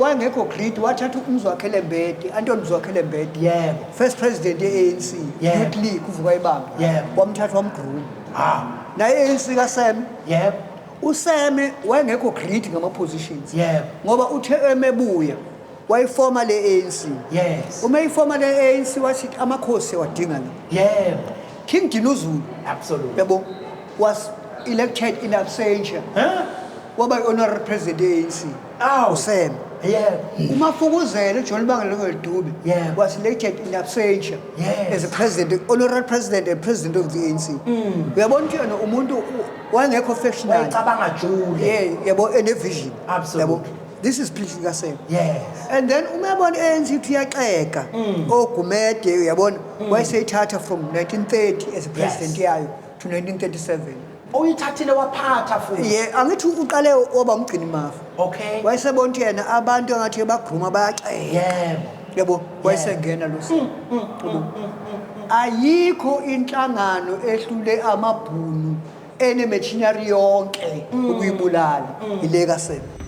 wangekho great wathatha umzwakhele Mbete Anton Mzwakhele Mbete yebo first president ye-ANC youth league kuvuka ibamba wamthatha wamgruma naye ANC kaSeme yebo uSeme wayengekho great ngama positions yebo ngoba uthe emebuya wayifoma le-ANC yes uma ifoma le-ANC wathi amakhosi wadinga la yebo King Dinuzulu absolutely yabo was elected in absentia waba honorary president ANC uSeme umafukuzela John Bangelengedube was elected in absentia as a president honorary president and president of the ANC uyabona ukuthi yena umuntu wangekho factional wayicabanga jule yabo ene vision absolutely this is Pixley kaSeme yes and then uma yabona ANC uthi iyaxeka oGumede uyabona wayeseyithatha from 1930 as a president yayo to 1937 uyithathile waphatha futhi angithi uqale waba umgcini mafa okay wayesebona ukuthi yena abantu angathi bagruma bayaxeka yabo wayesengena lo ayikho inhlangano ehlule amabhunu ene machinery yonke ukuyibulala ile kaSeme